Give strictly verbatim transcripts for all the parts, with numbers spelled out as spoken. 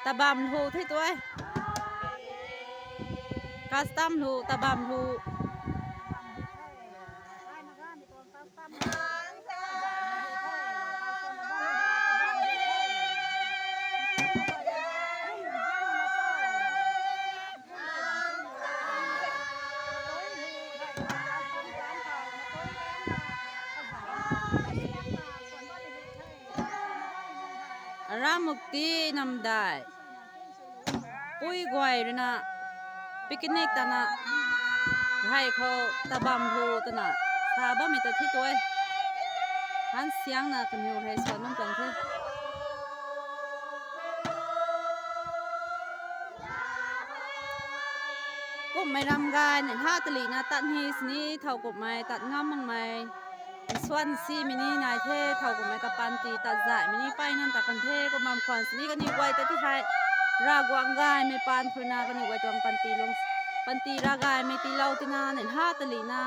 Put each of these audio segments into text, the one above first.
Tabam lu the tu e. Custom lu, tabam lu. Aram Mukti namdai pui guay ruina picnic tana hei khou tabam lu twna sa bammei ta thi tu e. Han siangna kaniw hei suan bam tuang the. Kumhmei ram gay neih lha talihna tat ni sini thow kumhmei tat ngam makmei nsuan simei ni nai the. Thow kumhmei kapanty tat zaihmei ni pey nan ta kan the. Kum bam khwan sini kaniw guay ta ti hei Ravguangc gaymei paan khruina kaniw guay tuang panty lung, panty ravgaymei tiilou tina neih lha talihna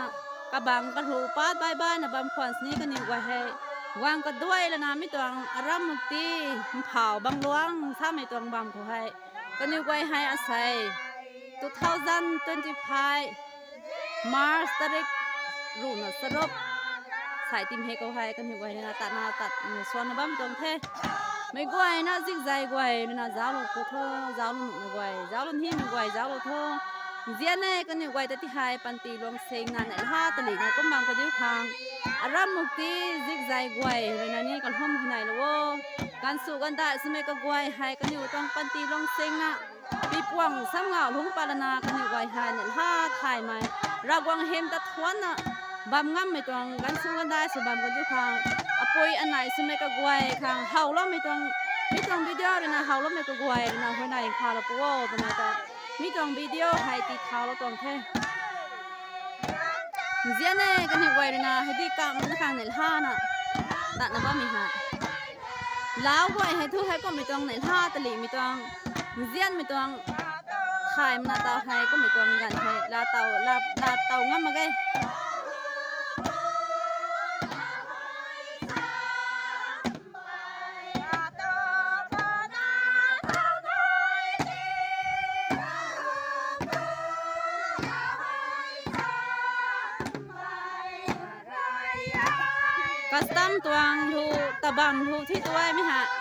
kabang karu pat bai baina bam khwan sini kaniw guay hei guang kaduai lana mi tuang Aram Mukti Mphau Bangluang samei tuang bam khou hei kaniw guay hei asei two thousand twenty-five March tarik ruhna charuk sai tim hei khou hei kaniw guay na tatna tat suanna bam tuang the. Mei guayna zikzay guay ruina zauclou khou tho, zauclou nuhmei guay, zauclou nhimei guay zauclou tho. Nzian e kaniw guay ta ti hei panty luang singna neih lha talihna kum bam kadiu khang Aram Mukti zikzay guay ruina ni kalhum hei nailou o. Gansu gandai swmei kaguay hei kaniw tuang panty luang singna pipuang sam ngau lungc pat lana kaniw guay hei neih lha thaymei Ravguangc hym ta thuanna bam ngammei tuang gansu gandai sw bam kadiu khang apui anei swmei kaguay khang howloumei tuang, mi tuang video ruina howloumei kaguay ruina huayney khalou pu o twmei ta mi tuang video hei tii thaulou tuang the. Nzian e kaniw guay ruina hei di kamna khang neih lhana tatna bammei hei lau guay hei thu hei kumhmei tuang neih lha talihmei tuang nzianmei tuang thaymei na taw hei kumhmei tuang ganv hei la taw, la, la taw ngam mak ge. Custom tuang lu, tabam lu thi tu e mi ha.